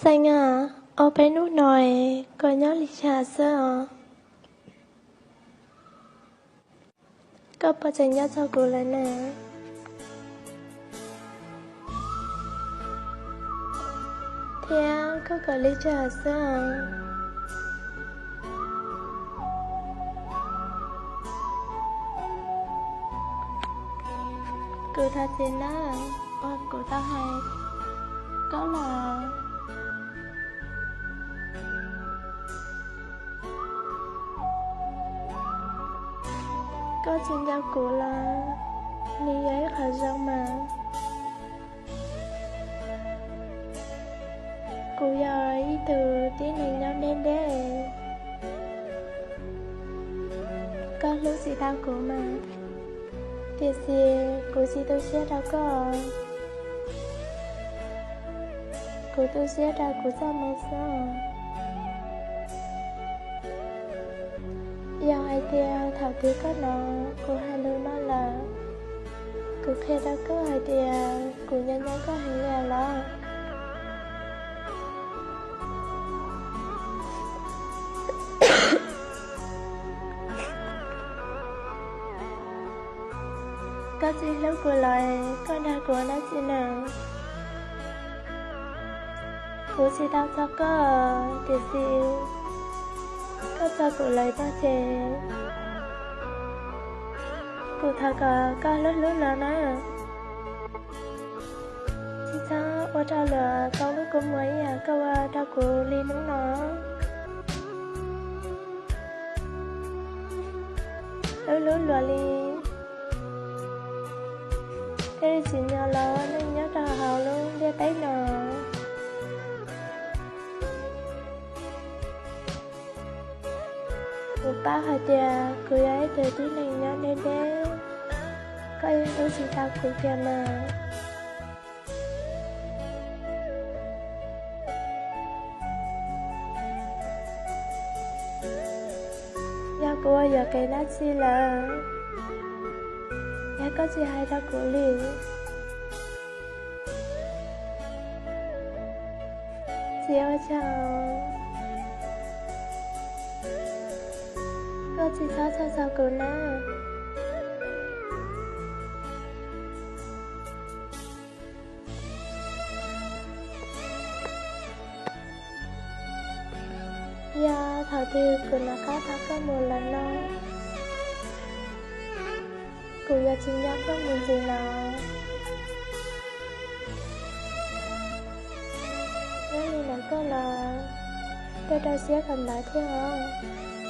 Txeem a, ob peb hnub no koj nyob li cas xwb os? Koj puas tseem nco txog kuv lawm na? Thiab koj kom li cas xwb os? Kuv thov txim nawb, uas kuv tau hais koj los. Koj tsis nco kuv los nws yog ib qho zoo mas. Kuv yog ib tug tib neeg nyob deb deb. Koj hlub tsis tau kuv mas, tiam sis kuv tsis tu siab rau koj. Kuv tu siab rau kuv txoj moo xwb. Yog hais tias thaum twg koj hnov kuv hais lus no lawm, kuv qhia rau koj hais tias kuv nco nco koj heev li los. Koj tsis hlub kuv los koj dag kuv dab tsi na? Kuv tsis tau txog koj, tiam sis koj txog kuv lawm no ces kuv thov kom koj hlub hlub los na. Tsis txhob ua rau luag tau lub kua muag ib yam koj ua rau kuv li hnub no. Hlub hlub luag li, thiaj li tsim nyog los ua neej nyob rau hauv lub ntiaj teb no. Kuv paub hais tias kuv yog ib tug tib neeg nyob deb deb, koj yeej hlub tsis tau kuv kiag mas. Yog kuv ua yuam kev dab tsi lawm, yog koj tsis hais rau kuv li, tsis ua cas, koj tsis txhob txhawj txog kuv na. Yog thaum twg kuv nov qab tau koj mus lawm no, kuv yuav tsis nco koj mus ntxiv lawm. Nyob li ntawd koj los, koj rau siab kom ntawd thiab os.